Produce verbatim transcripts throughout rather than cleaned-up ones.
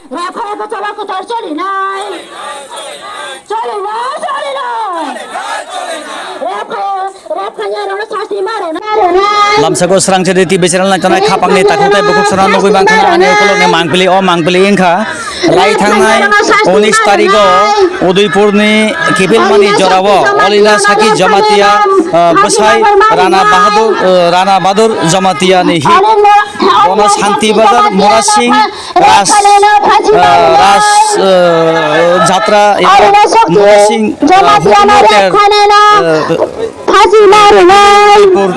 Rap khai ko chala ko char chali nai. Chali nai, chali nai. Rap khai, rap khai ya rona sasti maro na, maro nai. Lamsako srangchari T V channel nai tongnai khapangni takhuk tei bukhuk sora nugui mankha ani ukulukni mangpili, o mangpili wngkha lai thangnai unis tarigo Udaipurni Kipilmani jorao Olina Saki Jamatia, ah, bwsai Rana Bahadur, ah, Rana Bahadur Jamatiani hi bono Santi Bazar Murasing Ras, ah, Ras, ah, Jatra, eba Murasing, ah, Hotel, ah, Pur,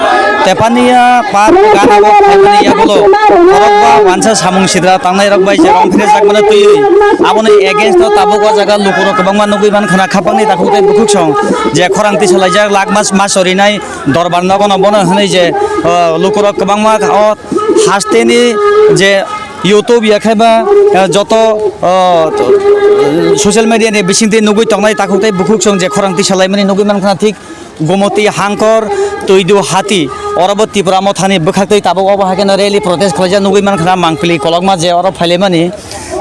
Tepania, Park, Gana, Tepania, Bolo, Borok ba wansa samung sidra tangnai rok bai je rong phre jak mano twiwi. Aboni against o tabuk o jaga lukurok kwbangma nugui mankha na khapangni takhuk tei bukhuk song je khorang tisa laijak lak mas mas sorinai dorbar nogono bono hwnwi je, ah, lukurok kwbangma o hasteni je YouTube ya khe ba, eh, joto, eh, social media ni bisingtwi nugui tongnai takhuk tei bukhuk song je khorang tisa laimani nugui mankha thik Gomoti Hangkor, Twidu Hati, oro bo Tipra Mothani bwkhaktwi tabuk obo hai kheno rally protest khlaijak nugui mankha mangpili kolokma je oro phailaimani.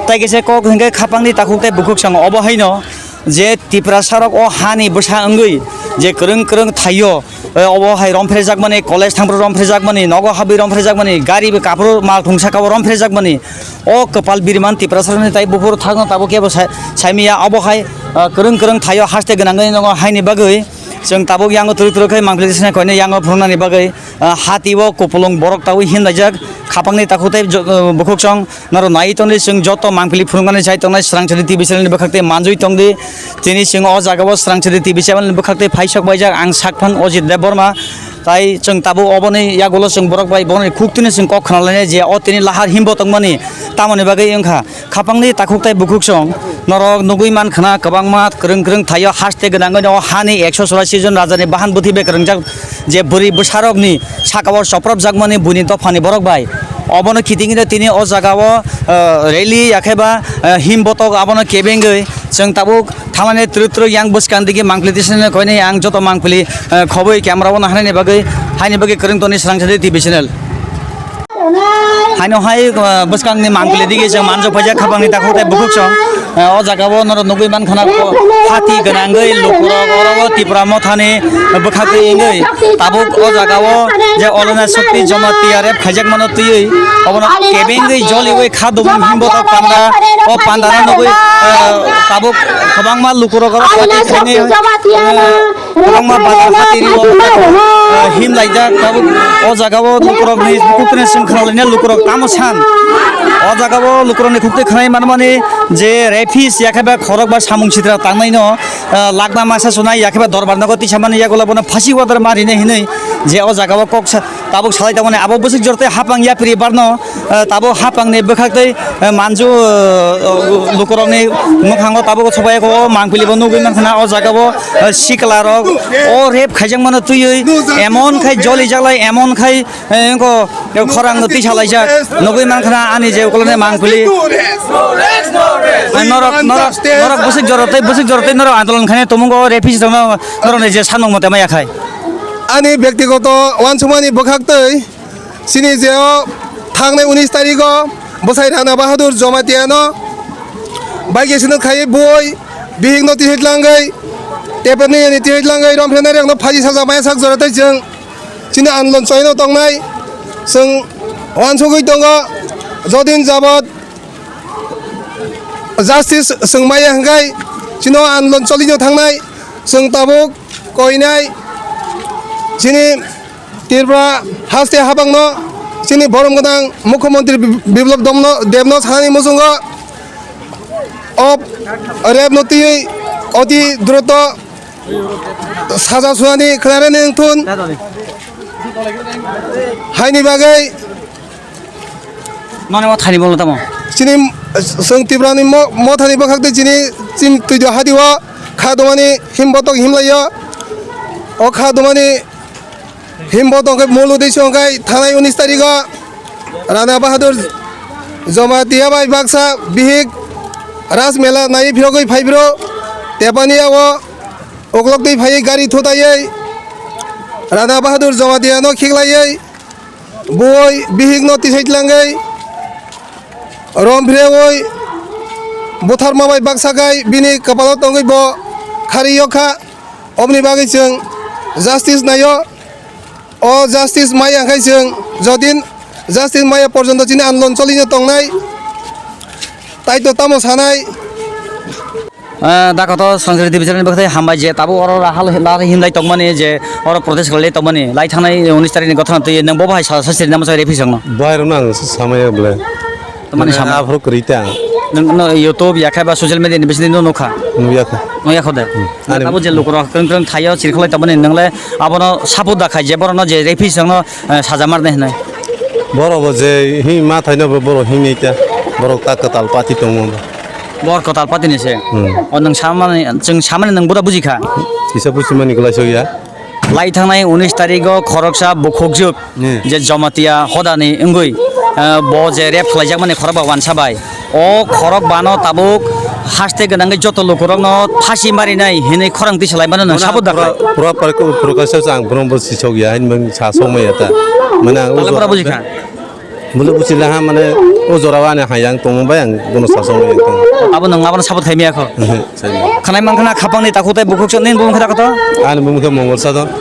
Tai kisa kok hwnkhe khapangni takhuk tei bukhuk song obo haino je Tiprasarok o hani bwsa wngwi je kwrwng kwrwng thaio, eh, obo hai romphrejakmani, college thangphru romphrejakmani, nogo habwi romphrejakmani, gari bo kaphru malthung sakao romphrejakmani, o kwpal biriman Tiprasarokni tai buphuru thakno tabuk kebo sai-, saimanya. Obo hai, eh, kwrwng kwrwng thaio haste gwnangwi nongo haini bagwi chwng tabuk yango twrwk twrwk khe mangpili tisana koine yango phunuknani bagwi, eh, hati o kupulung borok tabuk himlaijak khapangni takhuk tei jo-, eh, bukhuk song. Norok nai tongdi, chwng joto mangpili phunuknani chai tongnai Srangchari T V channel ni bwkhak tei manjui tongdi. Tini chwng o jaga o Srangchari T V channel ni bwkhak tei phaisok baijak ang sakphang Ojit Debbarma. Tai chwng tabuk oboni yagulo chwng borok bai borokni khuktwino chwng kok khna lainai je o tini lahar himbo tongmani tamoni bagwi wngkha. Khapangni takhuk tai bukhuk song norok nugui mankha na kwbangma kwrwng kwrwng thaio haste gwnangwi o hani ekso churashi jon rajani bahan bwtwi bai kwrwngjak je bwrwi bwsarokni sakao chopropjakmani buini dophani borok bai. Obono kitingino tini o jagao, ah, rally ya khe ba, ah, him botok abono kebengwi chwng tabuk thanglani twrwk twrwk yang bwskang digi mangpili tisini koinai ang joto mangpili, ah, khobwi camera o naharnani bagwi haini bagwi kwrwng toni Srangchari T V channel. Haino hai, ah, bwskangni mangpili digi chwng manjak paijak khapangni takhuk tei bukhuk song. Eh, o jaga o norok nugui mankha na ko hati gwnangwi lukurok oro o Tipra Mothani bwkhak twi wngwi tabuk o jaga o je Olena Shakti Jamatia rep khaijak mano twiwi obono kebengwi joliwi kha dumung himbo tok panda o panda no nugui, eh, tabuk kwbangma lukurok oro hati khainai, eh, Kwbangma bazar hatiri o, eh, him laijak tabuk o jaga o lukurok ni bukukrwi chwng khna lainai lukurok tamo san. O jaga o lukurok ni khuktwi khwnai manmani je refuse ya khe ba khorok ba samung sitra tangnai no, eh, lakma masa sunai ya khe ba dorbar nogo tisa mani yagulo bono phasi order ma rinai hinui je o jaga o kok sa tabuk salai tongmani abo bwswk jor tei hapang yapri barno, eh, tabuk hapangni bwkhak tei, eh, manju, eh, lukurokni mwkhango tabuk sobai o mangpili bo nugui mankha na o jaga o, eh, sikla rok o rep khaijak mano twiwi emon khai joli jaklai emon khai, eh, wngkha khorang twi salaijak nugui mankha na ani je ukuloni mangpili. Norok, norok, norok bwswk jora tei bwswk jora tei norok andolon khainai tumung o refuse rokno norokni je sanmung mote maya khai. Ani byaktigoto uansukmani bwkhak twi chini je o thangnai unis tarigo bwsai Rana Bahadur Jamatia no bai gesino khai bui bihik no tihit langwi tepani yani tihit langwi romphrenai rok no phaji sajak maya sak jora tei chwng chini andolon choli no tongnai chwng uansugwi tongo jodin jabot justice chwng maya hwnkhe chini o andolon choli no thangnai chwng tabuk koinai chini Tripura haste habangno chini borom gwnang Mukhyamantri Bi-, Biplab Domno, Debno sanani muchungo o rep no twiwi oti druto saja sunani khwnarani wngthun haini bagwi Noni mo thani bolo tamo. Chini chwng Tiprani mo-, mothani bwkhak tei chini chim twi do hadi o kha dumani him botok him lai o. O kha dumani him botok khe molo dei song khai thanai unis tarikh o Rana Bahadur Jamatia bai baksa bihik Raj Mela nai phirogwi phai phiro Tepania o uklok twi phaiwi gari thutai Rana Bahadur Jamatia no khiklaiwi Bui bihik no tisai tlangwi rom phrewi Butharma bai baksa khai bini kwpalo tongwi bo khari o kha. Oboni bagwi chwng justice naio. O justice maya khai chwng jodin justice maya porjonto chini andolon cholino tongnai. Taito tamo sanai. Ah, dakoto Sanjay Devi channel bakhe hambai je tabuk oro rahal lari himlai tongmani je oro protest khlai tongmani lai thangnai unis tarikh ni gothana twi nang bo bahai sa sa siri nama sa refi sangno. Bahai rok nang samaya bole. Tamani Mane samaya. Aphuru kwrwi ta. Nang no YouTube ya khai ba social media ni bisini no nukha. Nukya kha. Nukya kho de. Ani Abo je lukurok kreng kreng thaio chirkhlai tongmani nang le abono support da khai je borok no je refi sangno, eh, saja mar de hinai. Borok bo je hi ma thaino bo borok himya ta. Borok ta kwtal pati tongo. Bor kwtal patini se. Hmm. O nwng samani, chwng samani nwng bura buji kha. Kisa buji mani kwlai sokya. Lai thangnai unis tarikh o khoroksa bukhukjwk Hmm. je Jamatia hodani wngwi, eh, bo je rape khlaijakmani khorok ba wansa bai. O khorok bano tabuk haste gwnangwi joto lukurokno phasi marinai hinwi khorang twi salaimano nwng Mona sabut da pura, khai. Pura, pura, pura kaisa ang bono bo sisokya, hinwi sa sokmaya ta. Mane ang Tala ujo- bura buji kha. Bole buchila ha mane o jora o ani hayang tongma bai ang bono sasong yang tong. Abo nwng abono support khaimaya kho. Sai. Khanai mankha na khapang ni takhuk tei bukhuk chwng nini bumung khe takoto? Ani bumung khe Mongol Sadon.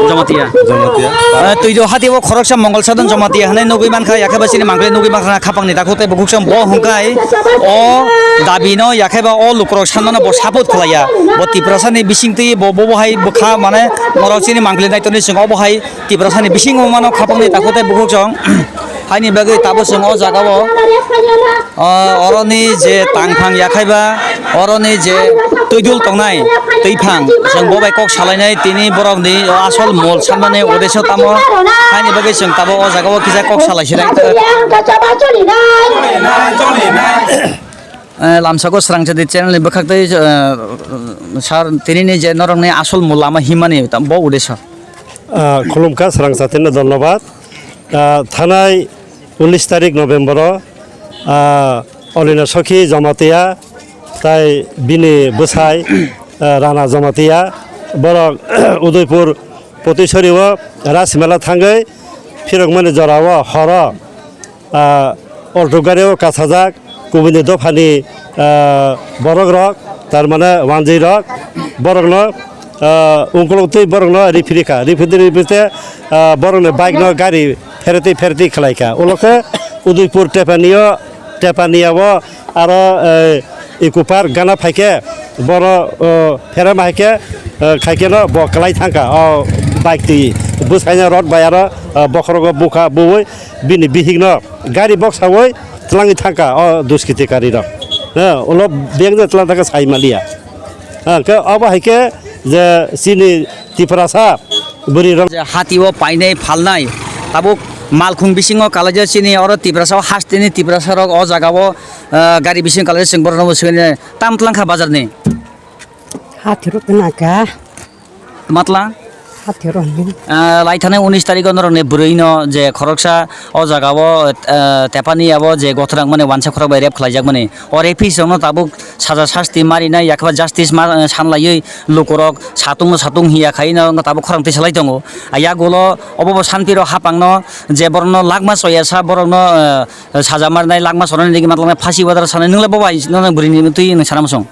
Jamatia. Jamatia. Eh, twi do hati o khoroksa Mongol Sadon Jamatia hwnwi nugwi mankha, yakhe ba chini mangkhli nugwi mankha na khapang ni takhuk tei bukhuk chwng bo hwnkhai o dabi no yakhe ba o lukurok sanmano bo support khlaiya. Bo Tiprasa ni bising twi bo bo hai bwkha mane norok chini mangkhli naitorni chwng obo hai Tiprasani bisingo mano khapangni takhuk tei bukhuk chwng. Haini bagwi tabuk chwng o jagao, o, oroni je tangphang yakhaiba, oroni je twidul tongnai twiphang, chwng bo bai kok salainai tini borokni o asol mol sanmani udeso tamo. Haini bagwi chwng tabuk o jagao kisa kok salai sinai. Eh, lamsako Srangchadi channel ni bwkhak tei, eh, sir, tinini je norokni asol mol lama himani bo udeso. Ah, khulumkha, srang satino dhonnobad. Ah, thanai unis tarik November o, ah, Olina Sokhi Jamatia tai bini bwsai, ah, Rana Jamatia borok Udaipur Potisori o Rajmela thangwi phirokmani jora o horo, ah, alto gari o kasajak kubuni dophani, ah, borok rok, tar mane wanjwi rok, borok no, ah, ungkuluk twi borok no riphi rikha, riphi riphi te, ah, borok ni bike no gari pheretwi pheretwi khlai kha. Ulo khe Udaipur Tepani o, Tepani o aro, eh, Eco Park gana phaikhe bono, o, pherama haikhe, eh, khaikhe no bo kwlai thangkha o bike twi bwsaino rod bai aro, eh, bokhorogo bukha bui bini bihikno gari boksaui twlangwi thangkha o duskiti karirok. Eh, ulo bengno twlang thangkha sai maliya. Eh, khe obo haikhe je chini Tiprasa bwrwi rok. Je hati o painai phalnai tabuk malkhung bisingo kalaijak chini oro Tiprasa o hasteni Tiprasa rok o jaga o, eh, gari bising kalaijak chwng borok no bo swkani tam twlang kha bazar ni. Hathwrwk naka. Matla? Hathwrwk ni. Ah, lai thanai unis tarikh o norokni bwrwino je khoroksa o jagao, ah, tepani abo je gothorang mani wansa khorok bai rep khlaijakmani. O rephis rokno tabuk saja sasti marinai yakha justice ma, ah, sanlaiwi lukurok satungno satung hiya khaino wngkha tabuk khorang tisalai tongo. Ah, yagulo obo bo sanpiro hapangno je borokno lakma choya sa borokno, ah, saja marinai lakma chonani nigi matla phasi wadar sanai nwngle bo bai no bwrwini twi nung sana muchung.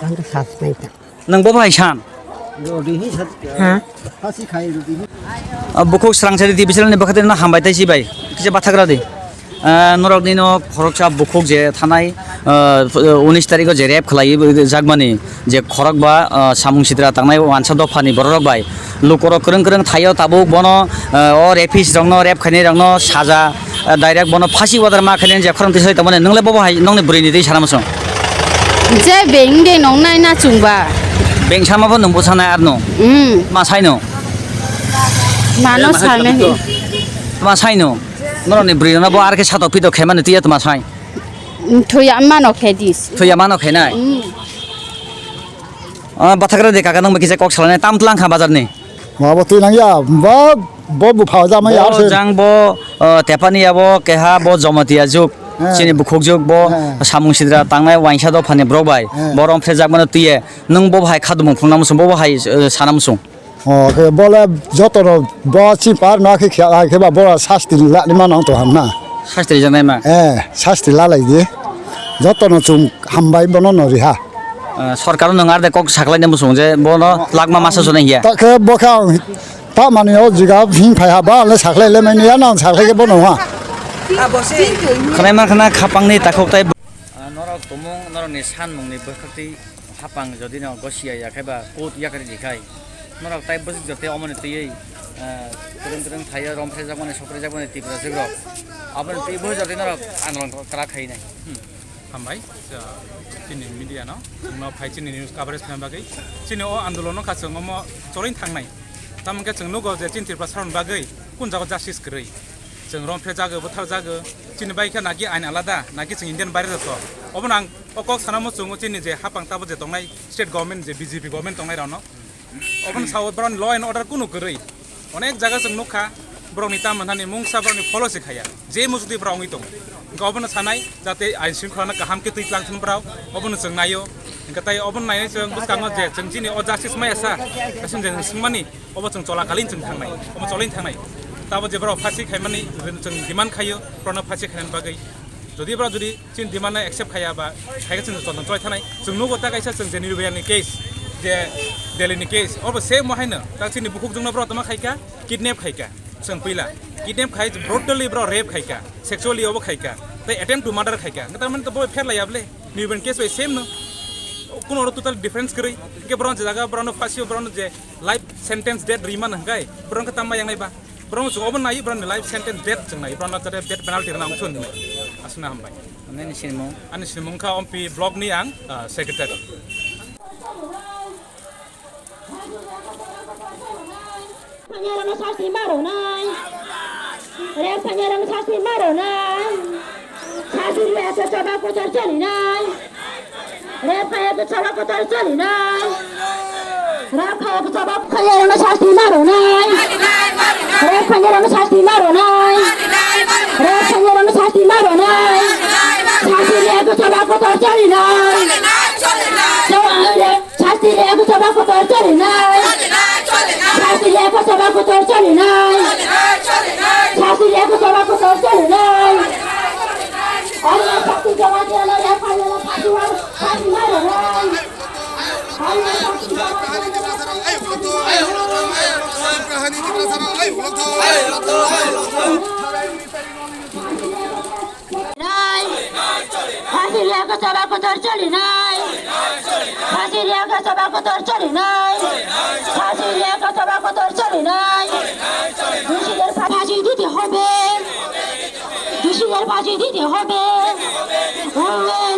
Ang khe sas nai ta. Nwng bo bai san? Rodi hi sat. Ha? Hasi khai rodi hi. Ah, bukhuk srang sari di bisalni bwkhate no hambai tai si bai. Kisa bathagra di. Ah, norok nino khoroksa bukhuk je thanai, ah, unis tarikh o je rep khlai jakmani je khorok ba, ah, samung sitra tangnai wansa dophani bororok bai. Lukorok kwrwng kwrwng thaio tabuk bono, ah, o rephis rokno rep khainai rokno saja, ah, direct bono phasi wadar ma khainai je khorang tisai tongmani nwngle bobo hai nongni bwrwini twi sana muchung. Je beng de nong nai na chungba. Beng sama bo nung bo sanai arno. Hmm. Ma saino. Mano Eh, ma sanai. Saino. Ma saino. Noroni bwrwi no bo ar khe satok pitok khe mani tiya tma sai. Thuya mano khe dis. Thuya mano khe nai. Hmm. Ah, bathagra de kaka nang ba kisa kok salane tam tlang kha bazar ni. Ma bo twi nang ya, ba, bo bupha jama ya Bo se. Jang bo, uh, tepani ya bo keha bo Jamatia juk. He. Chini bukhuk juk bo He. Samung sidra tangnai waisa dophani borok bai. He. Borom phrejak mano twiye. Nwng bo hai khadumung phungnang muchung bo hai, uh, sana muchung. O, khe bole joto rok bo chipar no khe khe, khe ba bo sasti la ni mano to ham na. Sasti janai ma. Eh, sasti la lai di. Jotono chwng hambai bono no riha. Ah, sorkar nwng arde kok saklaina muchung je bono lakma masa sone hiya. Ta khe bo khe ang ta mani o jiga hing phai ha ba le saklai le mani ya nang saklai khe bono ha. Khwnai man khna khapang ni takhuk tai. Ah, norok tumung norok ni sanmung ni bwkhak twi hapang jodi no gosia ya khe ba kut ya kari dikhai. Norok tai bwswk jote omoni twiwi, ah, kwrwng kwrwng thaio romphre jakmani sokre jakmani Tripura sikrok. Aboni twi bwswk jote norok andolon krak khai nai. Hmm. Hambai, cha, chini media no, chwngno phai chini news coverage khlaina bagwi, chini o andolon no kha chwng omo choroi thangnai. Tamo khe chwng nugo je chini Tripura saroni bagwi kun jago justice kwrwi. Chwng romphre jago, bwthar jago, chini bai khe naki ain alada, naki chwng Indian baire joto. Obono ang o kok sanamo chwng chini je hapang tabo je tongnai state government je B J P government tongnai rokno. Obono sao borokni law and order kunu kwrwi. Onek jaga chwng nukha, borokni tamo thani mungsa borokni follow se khaya. Je mujudi borok wngwi tongo. Hwnkhe obono sanai, jate ain shringkholano kaham khe twi tlang thun borok, obono chwng naio. Hwnkhe tai obono nainai chwng bwskango je chwng chini o justice maya sa, kaisa je chwng swngmani, obo chwng chola kalin chwng thangnai, obo cholin thangnai. Tabo je borok phasi khaimani chwng demand khaio, borokno phasi khainani bagwi. Jodi borok jodi chini demand no accept khaya ba, khaikhe chwng jotono choi thanai. Chwng nugo ta kaisa chwng je Nirbhaya ni case, je Delhi ni case, obo same mo haino. Ta chini bukhuk jongno borok tama khaika, kidnap khaika. Chwng puila kidnap khai, brutally borok rape khaika, sexually obo khaika, tei attempt to murder khaika. Hwnkhe tamani to bo pher laiya bole. Nirbhaya ni case bai same no. Kuno oro total difference kwrwi. Hwnkhe borok je jaga borokno phasio borokno je life sentence death rima hwnkhe borok khe tamma yangnai ba. Borok chwng obo nai, borokni life sentence death chwng nai, borokno jate death penalty rwna wngthun hinwi. Aswkno hambai. Nini sinimung? Ani sinimung kha Ompi block ni ang, ah, secretary. Panyarano sasti maronai. Rep panyarano sasti maronai. Sasti rep choba kotor cholinai. Rep khaye to choba kotor cholinai. Rep khaye to choba khaye rano sasti maronai. Rep khaye rano sasti maronai. Rep khaye rano sasti maronai. Sasti rep to choba kotor cholinai. Sasti rep to choba kotor cholinai. Sasti rep to choba kotor cholinai. Sasti rep to choba kotor cholinai. Ani sasti choba cholinai. Nai. Phasi liya ko choba kotor choli nai. Phasi liya ko choba kotor choli nai. Phasi liya ko choba kotor choli nai. Dushider pha-, phasi dite hobe. Dushider phasi dite hobe. Hobe.